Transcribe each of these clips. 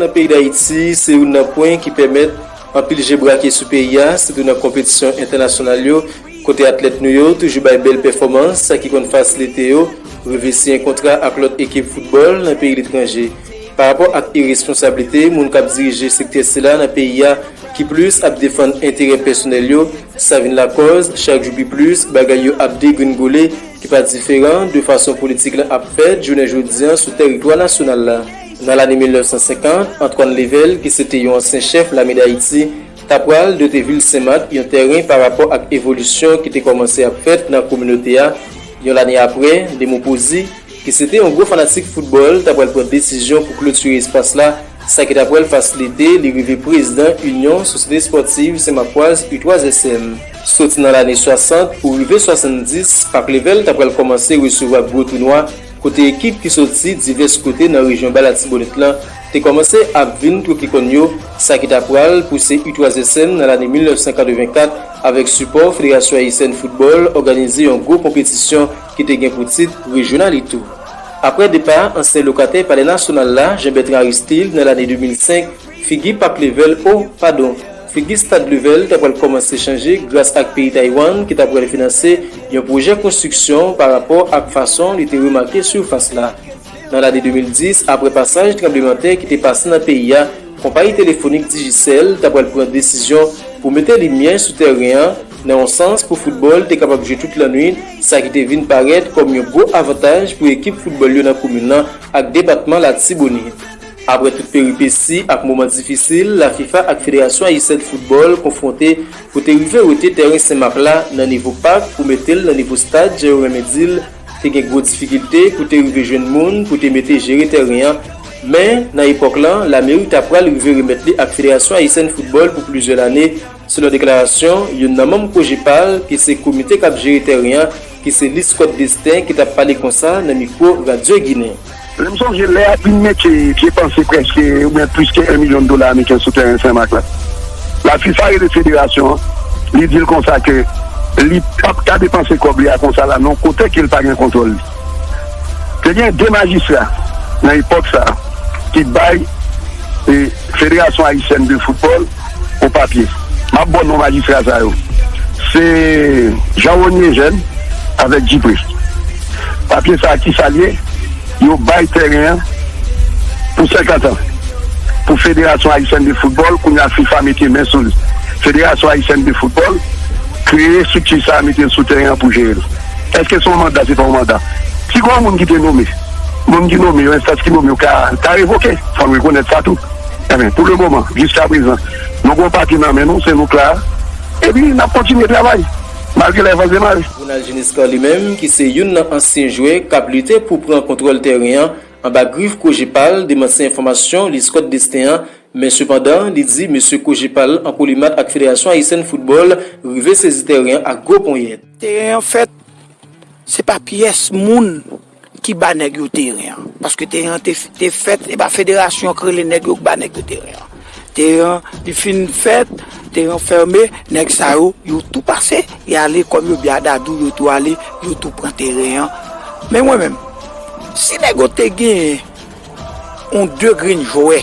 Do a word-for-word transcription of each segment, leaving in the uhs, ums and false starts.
Nan peyi Dayiti, se youn nan pwen ki pèmèt anpil je brake sou peyi a, sitou nan konpetisyon entènasyonal yo, kote atlèt nou yo toujou bay bèl pèfòmans, sa ki konn fasilite yo rive siyen kontra ak lòt ekip foutbòl nan peyi letranje. Pa rapò ak iresponsablite moun k ap dirije sektè sila nan peyi a, ki plis ap defann enterè pèsonèl yo, sa vin lakòz, chak jou pi plis, bagay yo ap degringole, ki pa diferan de fason politik la ap fèt jounen jodi a sou tèritwa nasyonal la. Nan lane mil nèf san senkant, Antoine Level, ki se te yon ansyen chèf lame Dayiti, ta pral dote vil Senmak yon tèren pa rapò ak evolisyon ki te kòmanse ap fèt nan kominote a. Yon lane apre, Lemo Pozy, ki se te yon gwo fanatik foutbòl, ta pral pran desizyon pou klotire espas la, sa ki ta pral fasilite li rive prezidan Inyon Sosyete Espòtiv Senmakwaz, U twa S M. Soti nan lane swasant pou rive swasanndis, Pak Level ta pral kòmanse resevwa gwo tounwa, kote ekip ki soti divès kote nan rejyon Ba Latibonit lan te kòmanse ap vin twoke kòn yo, sa ki ta pral pouse U twa S M nan lane mil nèf san katrevenkat, avèk sipò Federasyon Ayisyèn Foutbòl, òganize yon gwo konpetisyon ki te gen pou tit Rejyonalito. Apre depa ansyen lokatè Palè Nasyonal la, Jean Bertrand Aristide, nan lane de mil senk, figi Pak Level, o, padon, figi Stad Level ta pral kòmanse chanje gras ak peyi Taiwan ki ta pral finanse yon pwojè konstriksyon pa rapò ak fason li te remake sifas la. Nan lane de mil dis, apre pasaj tranblemanntè ki te pase nan peyi a, konpayi telefonik Digicel ta pral pran desizyon pou mete limyè sou tèren an, nan yon sans pou foutbòl te kapab jwe tout lannwit, sa ki te vin parèt kòm yon gwo avantaj pou ekip foutbòl yo nan komin nan ak depatman Latibonit. Apre tout peripesi ak moman difisil la fifa ak Federasyon Ayisyèn Foutbòl konfwonte pou te rive wete tèren Senmak la nan nivo pak pou mete l nan nivo stad jan yo renmen di l, te gen gwo difikilte pou te rive jwenn moun pou te mete jere tèren an. Men, nan epòk lan, lameri ta pral rive remèt li ak Federasyon Ayisyèn Foutbòl pou plizyè lane, selon deklarasyon youn nan manm Kojepal, ki se komite k ap jere tèren an, ki se Liscot Destin, ki t ap pale konsa nan mikwo Radyo Ginen. Lè m sonje lè y ap vin mete pye panse prèske oubyen plis ke en milyon dola ameriken sou tèren Senmak la, la fifa rele federasyon an, li di l konsa ke li p ap ka depanse kòb li a konsa la non, kote ke l pa gen kontwòl li. Te gen de majistra nan epòk sa a ki bay e, Federasyon Ayisyèn de Foutbòl yon papye. M ap ba w non majistra sa yo. Se Jean Rony Eugène avèk Dupré. Papye sa a, ki sa l ye? Yo bay tèren an pou senkant an pou Federasyon Ayisyèn de Foutbòl, kounye a fifa mete men sou li. Federasyon Ayisyèn de Foutbòl kreye estrikti sa a, mete l sou tèren an pou jere l. Èske se yon manda? Se pa yon manda. Si gen yon moun ki te nome, moun ki nome yo, enstans ki nome yo ka, ka revoke. Fò n rekonèt sa tou. Enben, pou lemoman, jiskaprezan, nou gen yon papye nan men nou, se nou k la a. Epi, n ap kontinye travay, malgre lè van demare. Ronald Genescar li menm, ki se youn nan ansyen jwè k ap lite pou pran kontwòl tèren an, anba grif Kojepal, demanti enfòmasyon Liscot Destin an, men sepandan, li di mesye Kojepal an kolimat ak Federasyon Ayisyèn Foutbòl rive sezi tèren an ak gwo ponyèt. Tèren an fèt, se pa pyès moun ki ba nèg yo teren an. Paske teren an te, te fèt, se pa federasyon an k rele nèg yo k ba nèg yo teren an. Teren an, li fin fèt, teren an fèmen, nèg sa yo, yo tou pase, y ale kòm yo byen dadou, yo tou ale, yo tou pran teren an. Men mwen menm, si nèg yo te genyen yon de grenn jwè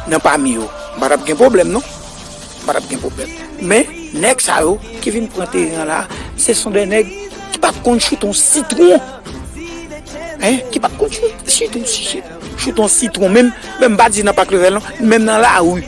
nan pami yo, m pa t ap gen pwoblèm non. M pa t ap gen pwoblèm. Men, nèg sa yo ki vin pran teren an la, se son de nèg ki pa t konn choute yon sitwon. Hein? Ki pa t konn choute, choute yon si-, choute yon sitwon. Menm, menm m pa di nan Pak Level non, menm nan lari,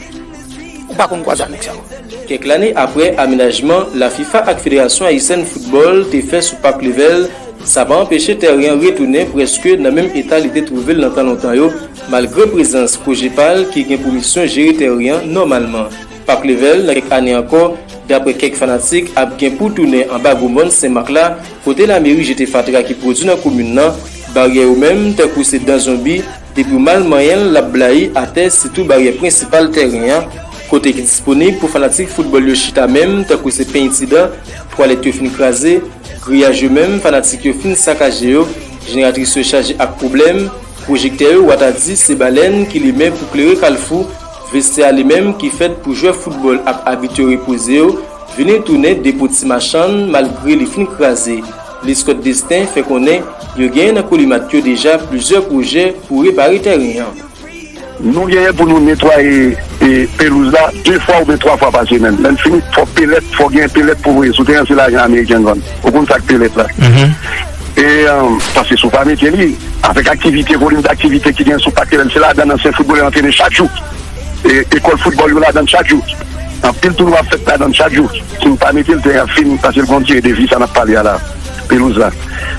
ou pa konn kwaze ak nèg sa yo. Kèk lane apre amenajman la fifa ak Federasyon Ayisyèn Foutbòl te fè sou Pak Level, sa pa anpeche tèren an retounen prèske nan menm eta li te twouve l nan tan lontan yo, malgre prezans Kojepal ki gen pou misyon jere tèren an nòmalman. Pak Level, nan kèk ane ankò, daprè kèk fanatik, ap gen pou tounen anba gwo mòn Senmak la, kote lameri jete fatra ki pwodui nan komin nan, baryè yo menm, tankou se dan zonbi, depi w mal manyen l, l ap blayi atè, sitou baryè prensipal tèren an, kote ki disponib pou fanatik foutbòl yo chita menm, tankou se penti dan, twalèt yo fin kraze, griyaj yo menm, fanatik yo fin sakaje yo, jeneratris yo chaje ak pwoblèm, pwojektè yo, w a ta di se balèn ki limen pou klere kalfou, vestè a li menm ki fèt pou jwè foutbòl ak abit yo repoze yo, vini tounen depo ti machann malgre li fin kraze. Liscot Destin fè konnen yo genyen nan kolimat yo deja plizyè pwojè pou repare tèren an. Nou genyen pou nou netwaye e, pelouz la de fwa oubyen twa fwa pa semèn. Lè n fini, fò pelèt, fò gen pelèt pou voye sou teren, se lajan ameriken vann. Ou konn sa k pelèt la. E, paske si w pa mete li, avèk aktivite, volim daktivite ki gen sou Pak Level, se ladan ansyen foutbolè antrene chak jou. E, ekòl foutbòl yo ladan chak jou. Anpil tounwa ap fèt ladan chak jou. Si n pa mete l, teren ap fini, paske l gon tire defi sa n ap pale a la. Pelouz la.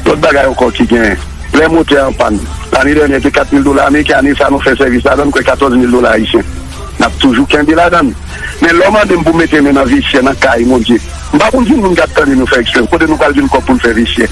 Lòt bagay ankò ki gen, lè motè an pàn. Lane dènyè te kat mil dola ameriken, ane sa nou fè sèvis ladan, kwè katòz mil dola ayisyen. N ap toujou kenbe ladan. Men lè w mande m pou mete men nan vesyè nan kay, Bondye, m pa konn si moun k ap tande nou fè eksprè. Kote nou pral jwenn kòb pou n fè vesyè?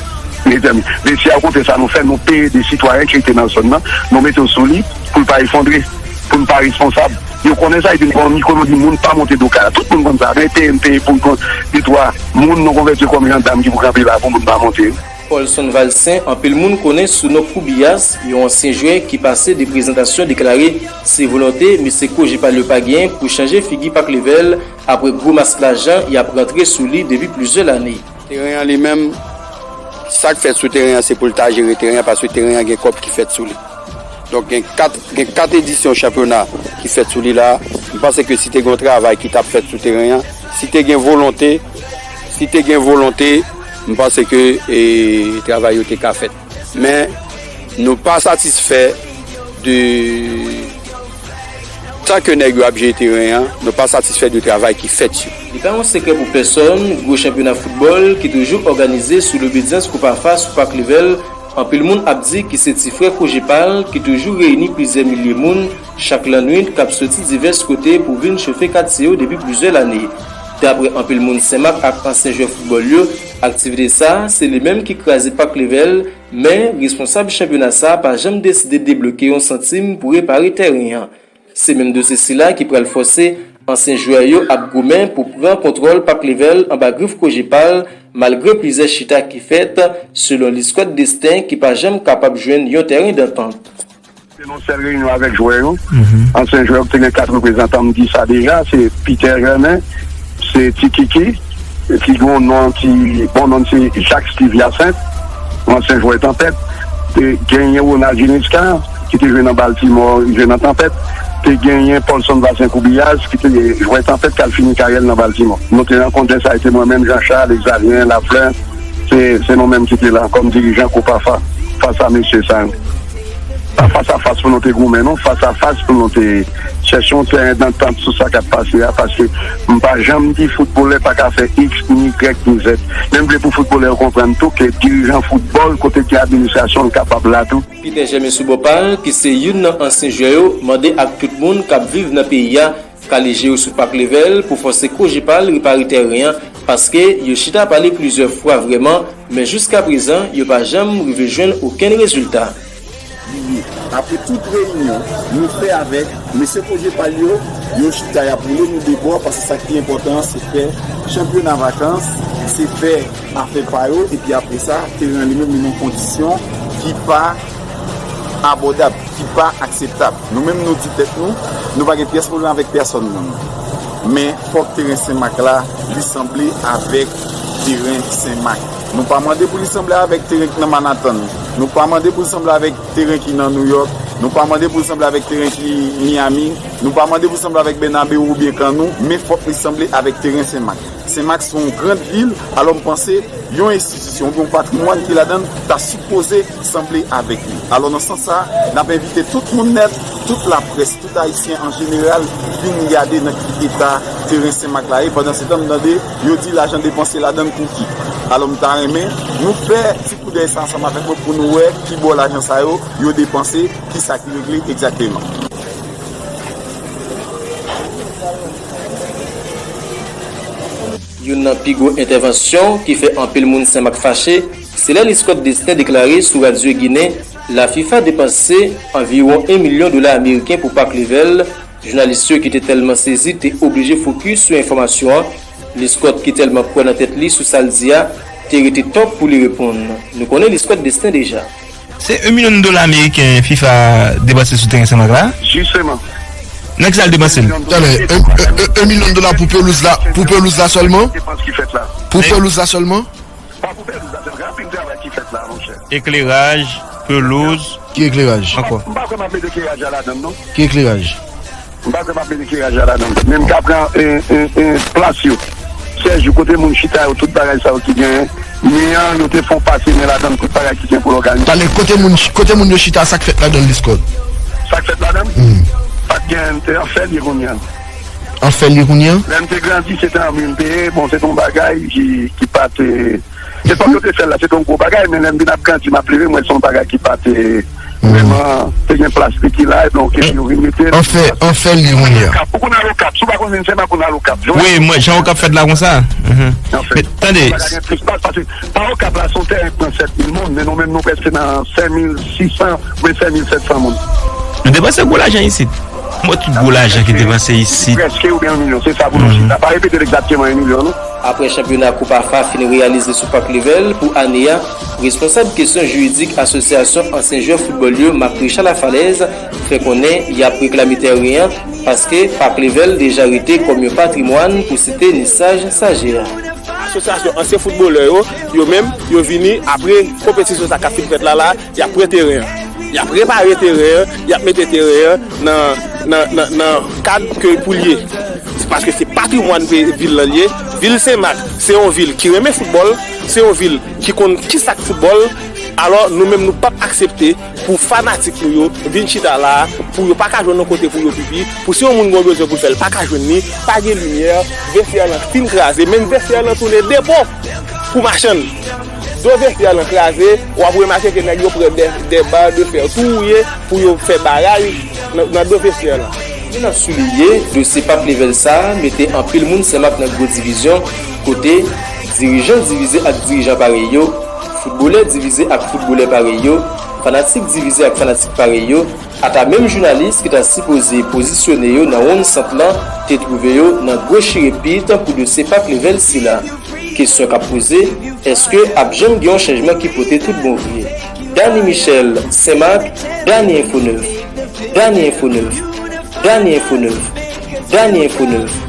Mezanmi, vesyè a, w konte sa nou fè, nou peye de sitwayen ki rete nan zòn nan, nou mete w sou li pou l pa efondre, pou n pa responsab. Yo konnen sa, epi n pa yon mikronomi, moun pa monte do kay la. Tout moun konn sa. Men peye, m peye pou de twa moun nou konvèti kòm jandam ki pou kanpe la pou moun pa monte. Paulson Valcin, anpil moun konnen sou non Koubiyas, yon ansyen jwè ki pase de prezantasyon deklare se volonte mesye Kojepal yo pa genyen pou chanje figi Pak Level apre gwo mas lajan y ap rantre sou li depi plizyè lane. Teren an li menm, sa k fèt sou teren an, se pou l ta jere teren an, paske teren an gen kòb ki fèt sou li. Donk, gen kat, gen kat edisyon chanpyona ki fèt sou li la. M panse ke si te gen yon travay ki t ap fèt sou teren an, si te gen volonte, si te gen volonte, m panse ke, e, travay yo te ka fèt. Men, nou pa satisfè de, tan ke nèg yo ap jere teren an, nou pa satisfè de travay ki fèt yo. Li pa yon sekrè pou pèsonn, gwo chanpyona foutbòl ki toujou òganize sou lobedyans Kopafa sou Pak Level, anpil moun ap di ki se ti frè Kojepal ki toujou reyini plizyè milye moun chak lannwit k ap soti divès kote pou vin chofe katye yo depi plizyè lane. Daprè anpil moun Senmak ak ansyen jwè foutbòl yo, aktivite sa a, se li menm ki kraze Pak Level, men responsab chanpyona sa a pa janm deside debloke yon santim pou repare teren an. Se menm dosye sila ki pral fòse ansyen jwè yo ap goumen pou pran kontwòl Pak Level anba grif Kojepal, malgre plizyè chita ki fèt, selon Liscot Destin ki pa janm kapab jwenn yon tèren dantant. Se nan sèl reyinyon avèk jwè yo. Ansyen jwè yo ki te gen kat reprezantan, m di sa deja, se Peter Germain, se Ti Kiki, ki gen yon non ki, bon non se Jacques Steve Hyacinthe, yon ansyen jwè Tanpèt. Te genyen Ronald Genesca, ki te jwe nan Baltimore, li jwe nan Tanpèt. Te genyen Paulson Valcin Koubiyas, ki te jwè Tanpèt, k al fini karyè l nan Baltimore. Nou te rankontre sa, e te mwen menm, Jean Charles, Exalien, Lafleur, se, se nou menm ki te la kòm dirijan Kopafa, fas a mesye sa yo. Pa fas a fas pou nou te goumen, non, fas a fas pou nou te chèche yon tèren dantant sou sa k ap pase a, paske m pa janm di foutbolè pa ka fè X, ni Y, ni Z. Men m vle pou foutbolè yo konprann tou ke dirijan foutbòl, kote gen administrasyon, l kapab la tou. Peter Germain sou bò pa l, ki se youn nan ansyen jwè yo, mande ak tout moun k ap viv nan peyi a, k ale je yo sou Pak Level pou fòse Kojepal repare tèren an, paske yo chita pale plizyè fwa vrèman, men jiskaprezan, yo pa janm rive jwenn okenn rezilta. Li ye. Apre tout reyinyon nou fè avèk mesye Kojepal yo, yo chita, y ap woule nou de bò, paske sa ki enpòtan an, se fè chanpyona vakans, se fè afè pa yo, epi apre sa, teren an li menm, li nan kondisyon ki pa abòdab, ki pa akseptab. Nou menm, nou di tèt nou, nou pa gen pyès pwoblèm avèk pèsonn moun. Men, fòk teren Senmak la, li sanble avèk teren Senmak. Nou pa mande pou li sanble avèk teren ki nan Manhattan. Nou pa mande pou li sanble avèk teren ki nan New York. Nou pa mande pou li sanble avèk teren ki Miami. Nou pa mande pou li sanble avèk Bernabéu oubyen Kan Nou, men fòk li sanble avèk teren Senmak. Senmak se yon gran vil, alò m panse yon enstitisyon oubyen yon patrimwàn ki ladan l ta sipoze sanble avèk li. Alò, nan sans sa, n ap envite tout moun nèt, tout laprès, tout Ayisyen an jeneral, vin gade nan ki eta teren Senmak la ye. Pandansetan, m tande yo di lajan depanse ladan l pou ki. Alò, m ta renmen nou fè ti koudèy sa ansanm avèk mwen pou nou wè ki bò lajan sa yo, yo depanse, ki sa ki regle egzakteman. Youn nan pi gwo entèvansyon ki fè anpil moun Senmak fache, se lè Liscot Destin deklare sou Radyo Ginen la fifa depanse anviwon en milyon dola ameriken pou Pak Level. Jounalis yo ki te tèlman sezi te oblije fokis sou enfòmasyon an. Liscot, ki tèlman kwè nan tèt li sou sa l di a, te rete tòg pou li reponn. Nou konnen Liscot Destin deja. Se en milyon dola ameriken fifa depanse sou teren Senmak la? Jisteman. Nan ki sa l depanse l? Talè, en, en, en milyon dola pou pelouz la, pou pelouz la sèlman? Depans ki fèt la. Pou pelouz la sèlman? Pa pou pelouz la sèlman, gen anpil travay ki fèt la, monchè. Ekleraj, pelouz, Ki ekleraj? Ankò. M pa kwè m ap mete ekleraj la ladan l, non. Ki ekleraj? M pa kwè m ap mete ekleraj la ladan l. Men m ka pran, e, e, e, plas yo. Sèz jou, kote moun chita yo, tout bagay sa yo ki genyen. Men an, nou te fè yon pase men ladan l, tout bagay ki gen pou l òganize. Pale, kote moun, kote moun yo chita, sa k fèt ladan l, Discord? Sa k fèt ladan l? Hmm. Pa t gen, te anfè l ye kounye a. Anfè l ye kounye a? Lè m te grandi, se te anvi m te ye. Bon, se te yon bagay ki, ki pa te, epòk yo te fè l la, se te yon gwo bagay, men lè m vin ap grandi, m ap leve, m wè se yon bagay ki pa te vrèman te gen plas li ki la, donk, epi yo vin mete l. Anfè, anfè l ye kounye a. Okap, ou konn al Okap, si w pa konn vin Senmak, ou konn al Okap. Wi, mwen, jan Okap fèt la konsa. Mhm. Anfè, men, tande. Bagay gen plis plas, paske pa Okap la, se yon tèren ki pran sèt mil moun, men nou menm, nou prèske nan senk mil sis san, oubyen senk mil sèt san moun. Nou depanse gwo lajan isit. Mwen, tout gwo lajan ki depanse isit. Prèske oubyen yon milyon, se sa pou nou chita. Pa repete l egzakteman yon milyon, non. Apre chanpyona Koup AFA fin reyalize sou Pak Levèl pou ane a, responsab kesyon jiridik Asosyasyon Ansyen Jwè Foutbòl yo, Marc Richard Lafalaise, fè konnen y ap reklame tèren an paske Pak Levèl deja rete kòm yon patrimwàn, pou site Nissage Sager. Asosyasyon ansyen foutbolè yo, yo menm, yo vini apre konpetisyon sa k ap fin fèt la la, y ap pran teren an. Y ap repare teren an, y ap mete teren an nan, nan, nan, nan kad ke pou l ye. Se paske se patrimwàn pe-, vil lan l ye. Vil Senmak, se yon vil ki renmen foutbòl, se yon vil ki konn ki sa k foutbòl. Alò, nou menm, nou p ap aksepte pou fanatik nou yo vin chita la a, pou yo pa ka jwenn yon kote pou yo pipi, pou si yon moun gen yon bezwen pou l fè, l pa ka jwenn li, pa gen limyè, vestyè lan fin kraze, menm vestyè lan tounen depo pou machann. Do vestyè lan kraze, w ap remake ke nèg yo pran de, de bar de fè tou wouye pou yo fè baraj nan, nan do vestyè lan. N ap souliye, dosye Pak Levèl sa a mete anpil moun Senmak nan gwo divizyon, kote dirijan divize ak dirijan parèy yo, foutbolè divize ak foutbolè parèy yo, fanatik divize ak fanatik parèy yo, ata menm jounalis ki ta sipoze pozisyone yo nan wonn sant lan te twouve yo nan gwo chire pit pou dosye Pak Levèl sila. Kesyon k ap poze, èske ap janm gen yon chanjman ki pote tout bon vre? Dany Michel, Senmak, Dany Enfo nèf. Dany Enfo nèf. Dany Enfo nèf. Dany Enfo nèf.